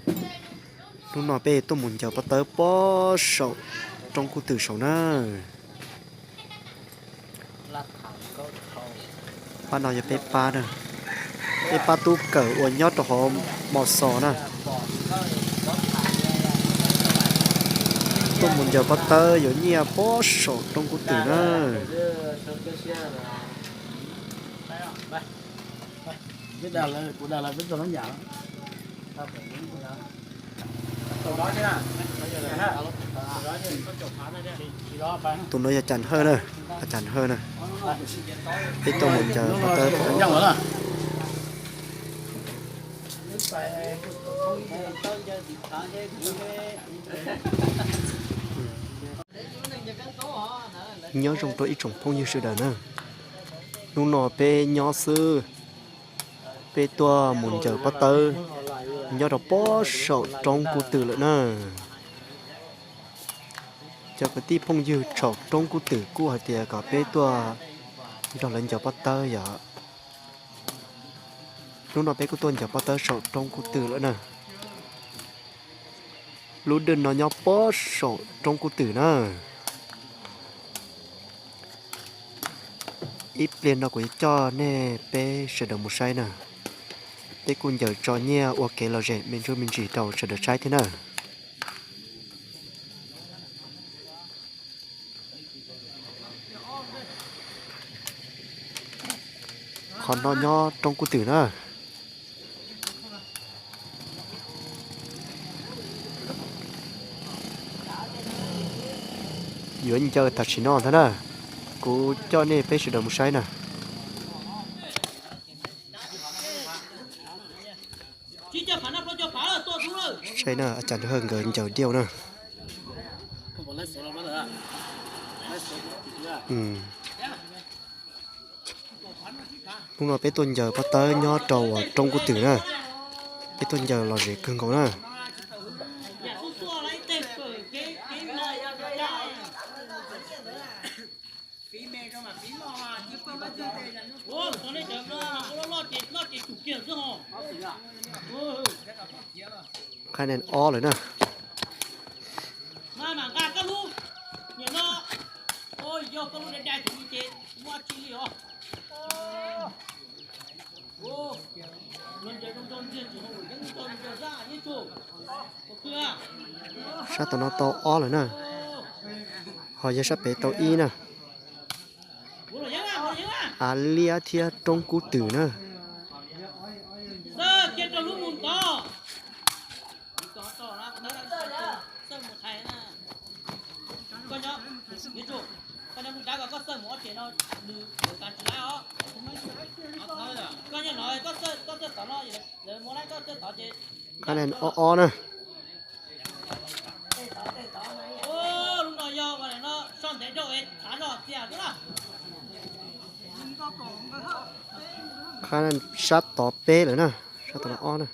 Hnub no peb tuaj mus ncaws pob tawb pob saum roob Kub Twm saud na. Pab no yog peb pab na, peb pab tub kawm uas nyob rau hauv Mos Xos na. Tuaj mus ncaws pob tawb yuav nyiaj pob saum roob Kub Twm na. Tus no yog Cas Hawj na, Cas Hawj na. Peb tuaj mus ncaws pob tawb. Nyob zoo rau ib tsoom phooj ywg sawv daws na. Hnub no peb nyob xwb, peb tuaj mus ncaws pob tawb nyob rau pob saum roob Kub Twm lawm na. Cov kwv tij phooj ywg saum roob Kub Twm kuj hais tias kom peb tuaj nrog lawv ncaws pob tawb yom. Hnub no peb kuj tuaj ncaws pob tawb saum roob Kub Twm lawm na. Lub dwj no nyob pob saum roob Kub Twm na. Ib pliag no kuv yuav coj nej peb sawv daws mus saib na. Peb kuj ncaws tso nyiaj ua kev lom zem me ntsuj me ntsis rau sawv daws saib thiab na. Qhov no nyob roob Kub Twm na. Yuav ncaws tam sim no ntag na. Kuv coj nej peb sawv daws mus saib na. Saib na, Cas Hawj nkawd ncaws diaj na. Hnub no peb tuaj ncaws pob tawb nyob rau uas roob Kub Twm na. Peb tuaj ncaws lom zem kawg nkaus na. Qhab nen ob lawm na. Sab tom no tau ob lawm na. Ho yog sab pem tau ib na. Av Liab thiab roob Kub Twm na. Qhab nen ob ob na. Qhab nen sab tod peb lawm na, sab tod no ob na.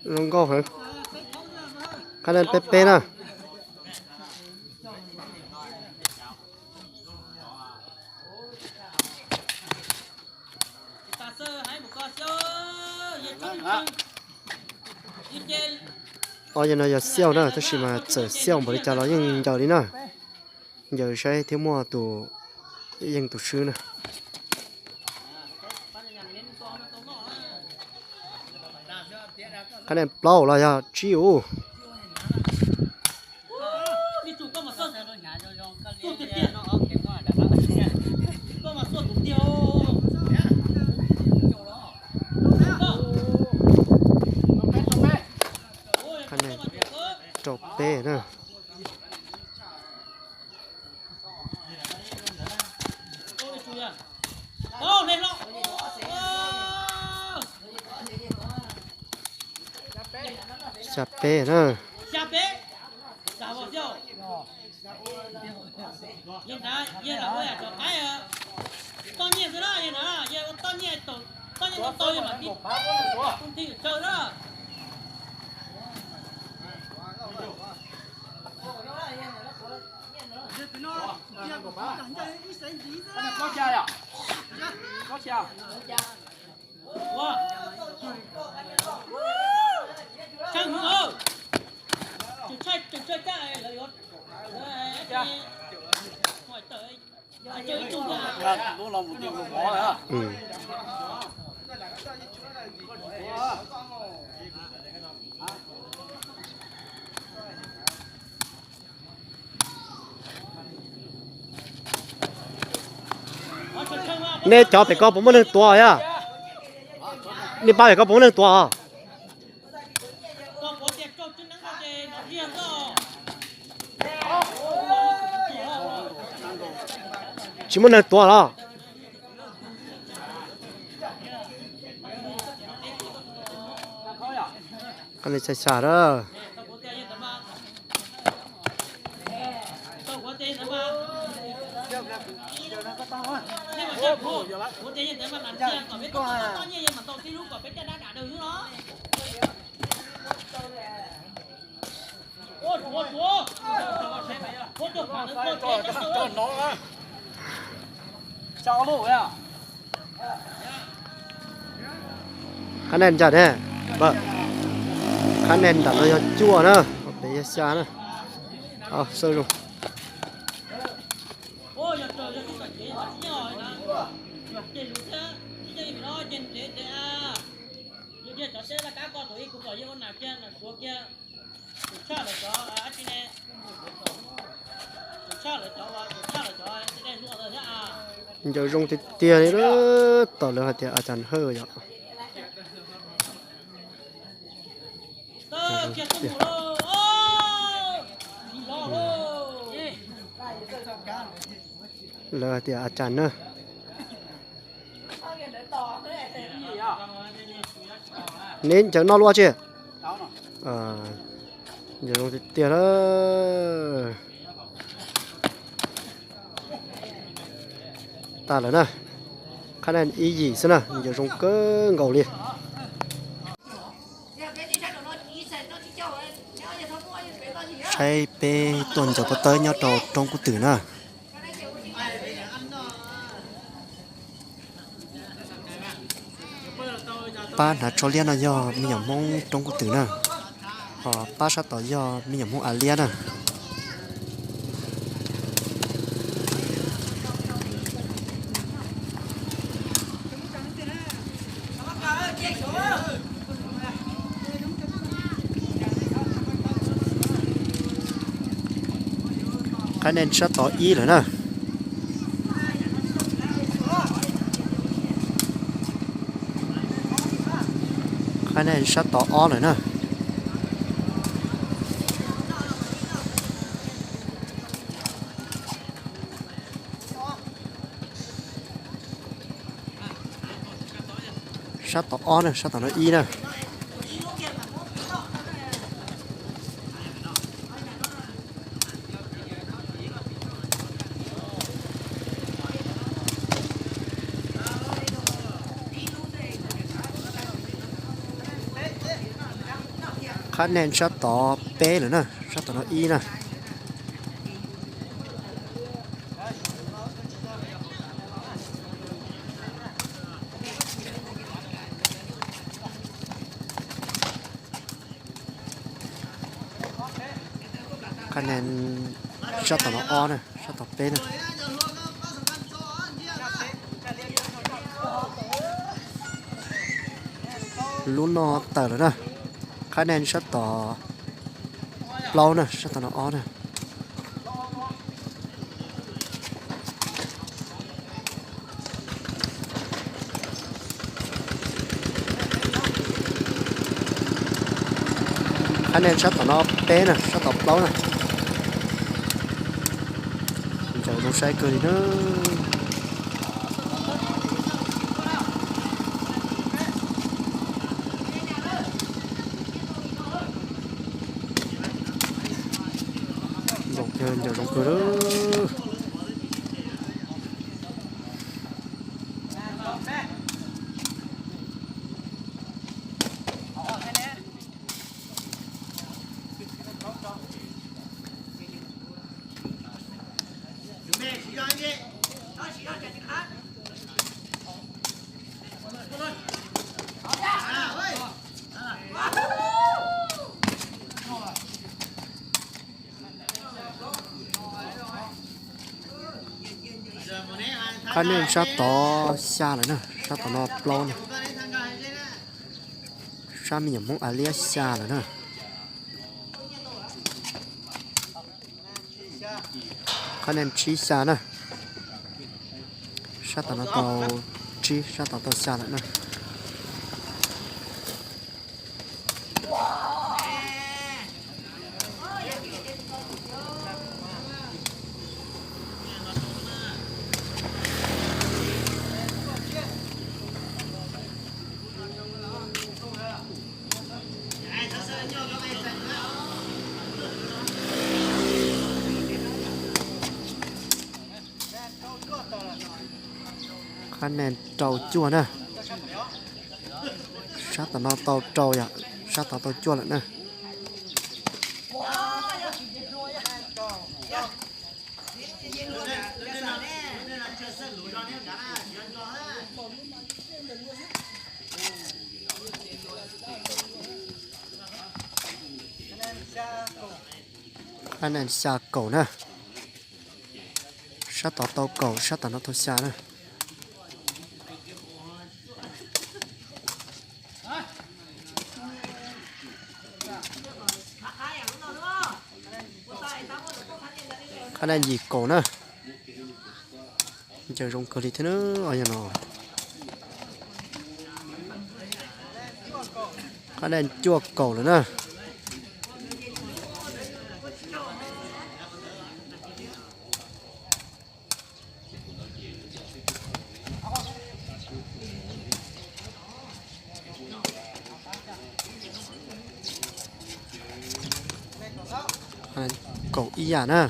Zoo nkauj heev. Qhab nen peb peb na. Ob yog no yog xiauj na, tab sis mas txawm xiauj npaum li cas los yeej ncaws li na. Ncaws saib thiab muaj tus yeej tus swb na. Qhab nen plaub los yog tsib ub. Qhab nen rau peb na. Xya peb na. Nej cov pem ko puas muaj neeg tuav yog? Nej pab pem ko puas muaj neeg tuav? Tsis muaj neeg tuav los? Qab li xya xya a. Qhab nej nram ne, qhab nej nram no yog cuaj na, pem yog xya na. Xauj zoo. Ncaws zoo tiag tiag li, tom lawv hais tias a cas hawj yom. Lawv hais tias a cas na. Neb ncaws noj luaj tsi? Ncaws zoo tiag tiag lawm. Tag lawm na. Qhab nej ib yim xwb na, ncaws zoo kawg nkaus li. Saib peb tuaj ncaws pob tawb nyob rau roob Kub Twm na. Pab hnav tsho liab no yog me nyuam Hmoob roob Kub Twm na, ho pab sab tod yog me nyuam Hmoob Av Liab na. Qhab nej sab tod ib lawm na. Qhab nej sab tod ob lawm na. Sab tom ob na, sab tom no ib na. Qhab nej sab tod peb lawm na, sab tom no ib na. Qhab nej sab tom no ob na, sab tom peb na. Lub no tawm lawm na. Qhab nej sab tom plaub na, sab tom no ob na. Qhab nej sab tom no peb na, sab tom plaub na. Ncaws zoo saib kawg li na. Zoo kawg, ncaws zoo kawg lawm. Qhab nej sab tod xya lawm na, sab tod no plaub na. Sab me nyuam Hmoob A Liab xya lawm na. Qhab nej tsib xya na. Sab tod no tau tsib, sab tod tau xya lawm na. Qhab nej rau cuaj na. Sab tom no tau rau yom, sab tod tau cuaj lawm na. Qhab nej xya kaum na. Sab tod tau kaum, sab tom no tau xya na. Qhab nej yim kaum na. Ncaws zoo kawg li thiab na, yog no. Qhab nej cuaj kaum lawm na. Kaum ib yam na.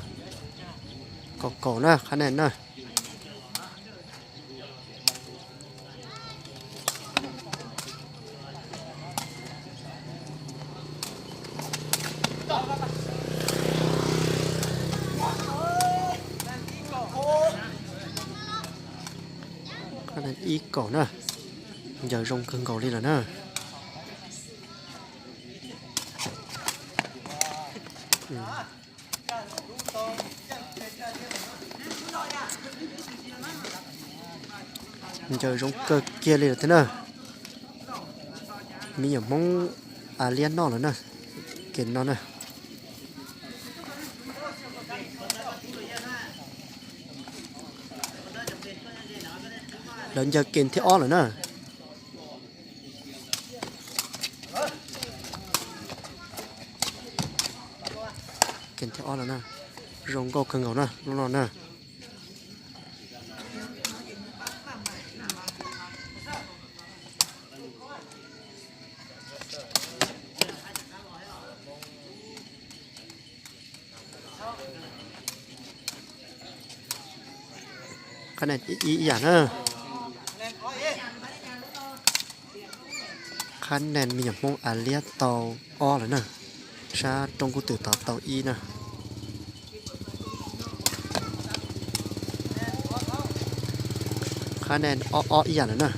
Kaum kaum na, qhab nej na. Ib kaum na, ncaws zoo kawg nkaus li lawm na. Ncaws zoo kawg kiag li lawm thiab na. Me nyuam Hmoob A Liab noj lawm na, kem no na. Lawv ncaws kem thib ob lawm na. Kem thib ob lawm na, zoo nkauj kawg nkaus na lub no na. Qhab nej ib yam na. Qhab nej me nyuam Hmoob A Liab tau ob lawm na. Sab roob kub twm tod tau ib na. Qhab nej ob ob ib yam lawm na.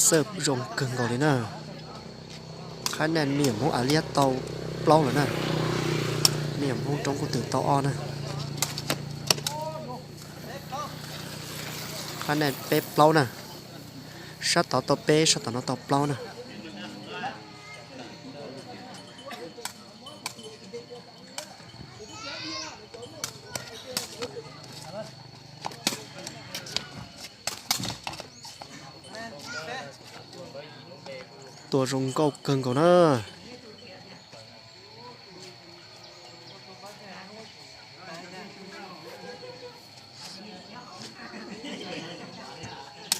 Xawj zoo kawg nkaus li na. Qhab nej me nyuam Hmoob A Liab tau plaub lawm na. Me nyuam Hmoob roob kub twm tau ob na. Qhab nej peb plaub na. Sab tod tau peb, sab tom no tau plaub na. Tua zoo nkauj kawg nkaus na.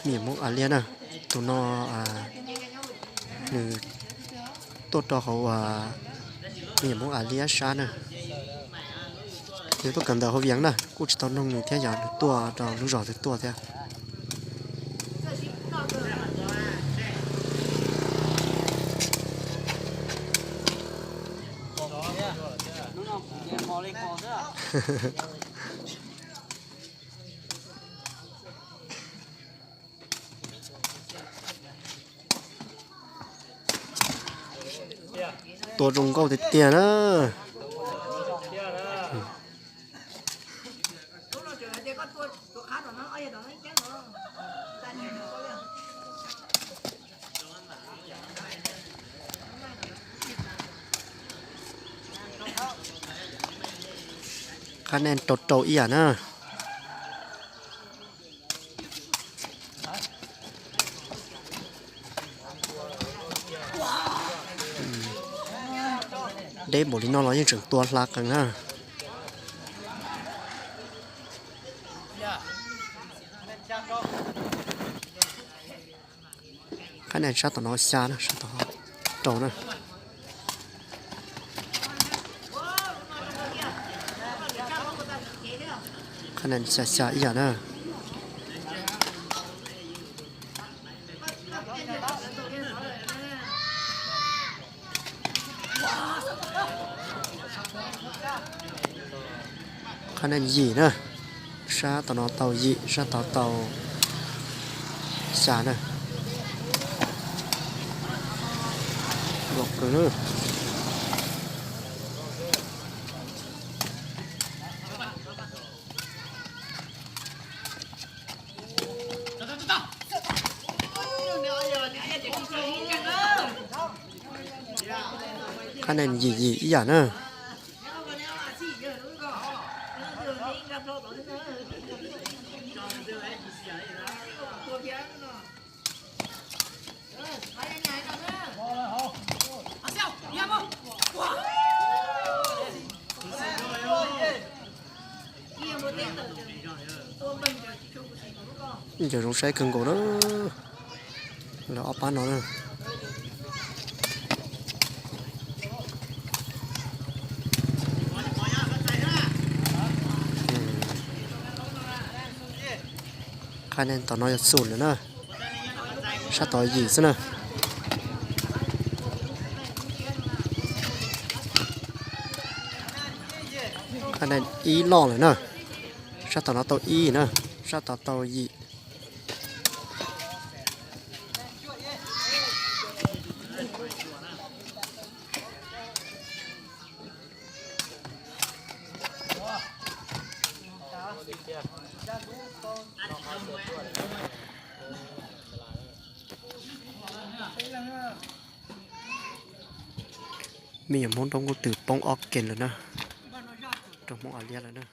Me nyuam Hmoob A Liab na, tus no nws tuaj rau hauv me nyuam Hmoob A Liab sab na. Nws tuaj kawm ntawv hauv Vias na, kuj tsis tau noog nws thiab yog nws tuaj rau lub zos twg tuaj thiab. Tua zoo nkauj tiag tiag na. Qhab nej rau rau ib yam na. Deb npaum li no los yeej tseem tua hla qees na. Qhab nej sab tom no xya na, sab tom rau na. Qhab nej xya xya ib yam na. Qhab nej yim na, sab tom no tau yim, sab tod tau xya na. Luaj kawg na. Qhab nej yim yim ib yam na. Ib co zoo saib kawg nkaus na, lawv ob pab no na. Qhab nej tom no yog xum lawm na, sab tod yim xwb na. Qhab nej ib loj lawm na, sab tom no tau ib na, sab tod tau yim. Me nyuam Hmoob Roob Kub Twm poob ob ke lawm na, rau Hmoob Aws Liab lawm na.